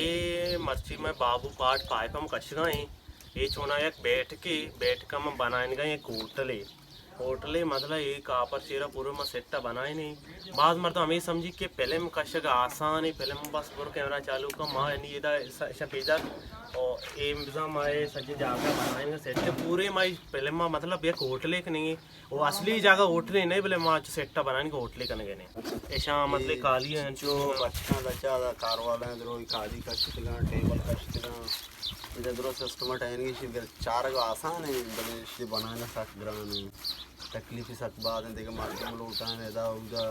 اے مرچی مئے بابو پاٹ پائپ ہم کشگا ایں۔ اے چونا یک بیٹھکے، بیٹھکا من بنائینگا یک ہوٹلے۔ ہوٹلے مطلب اے کاپر چیرا پورا ما سیٹ بنائینی۔ باز مردم ہمے سمجھی کہ فلم کشگ آسان ہے، فلم بس برو کیمرہ چالو کن، ما یعنی ادا س-، شپیدگ او اے بزاں ما اے سجے جاگہ بنائینگا سیٹ پورے ما فلم ما مطلب یک ہوٹلے کنیں۔ او اصلی جاگہ ہوٹلے نہیں، بلے ما چو سیٹ بنائینگا ہوٹلے کنگے نے۔ ایشاں مطلب کالی ہیں چو بچکاں بچا دا کاروالا ہیں، درو کالی کشتگاں، ٹیبل کشتگاں۔ ادا درو سسٹم ٹائنگی شی چارگ آسان ہے، بلے شی بنانا سک گران ہے۔ تکلیف سک باد ہیں، دیکھا مردم لوٹاں ادا اودا۔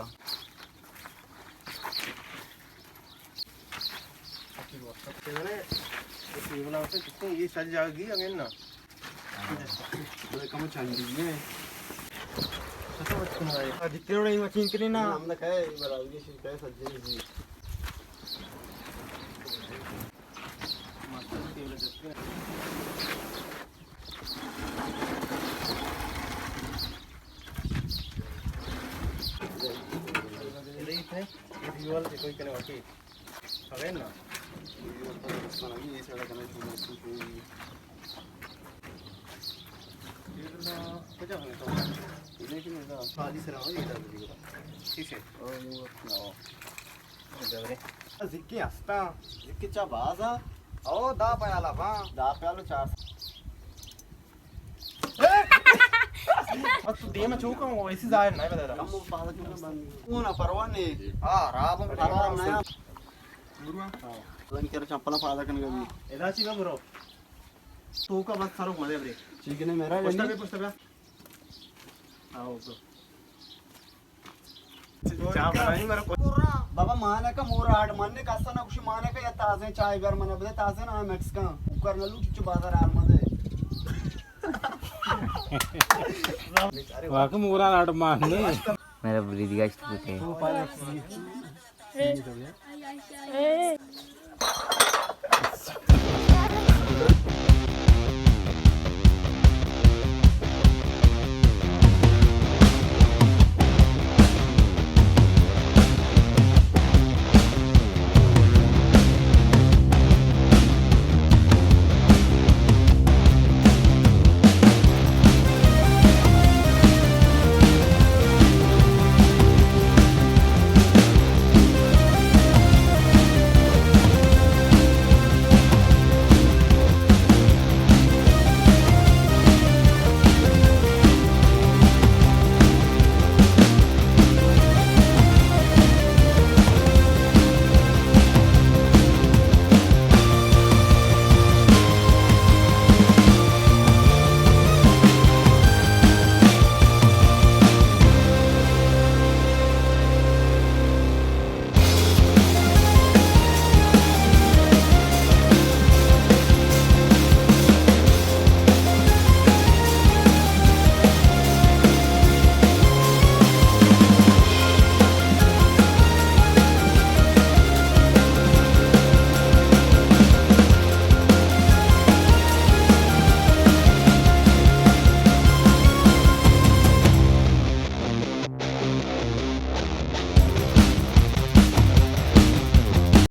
یہ ساری جاگہ گئی اگین نا۔ کم چانڈی ہے۔ جتنے بڑے مچین کرے نا۔ ہم نہ کہے، برابر یہ شکایت سجے جی۔ ٹھیک ہے۔ زکی ہستا، زکی چا بازا۔ او دا پیالا با۔ دا پیالو چار۔ بس تو دیم چوکا ہوں، ایسی ظاہر نہیں بدل۔ کم پالا چوکا بند۔ کون پرواہ نہیں۔ ہاں، راب ہم خراب نہیں۔ ہاں۔ لنگ تیرا چپلا پالا کن گئی۔ ادا چی برو۔ تو کا بس سرو مدے برے۔ ٹھیک ہے، میرا پوچھتا بھی، پوچھتا بھی۔ آؤ تو۔ چاہ بنائی مرا کو-، بابا مانا کا مور آڈ من نے کسا نہ کچھ مانا کا یا تازے چائے بیار منا بدے تازے نا میکسیکن کوکر نہ لوٹ چو بازار آل مدے۔ واقعی مورا آڈ مان نے۔ میرا بریدی گشت بکے۔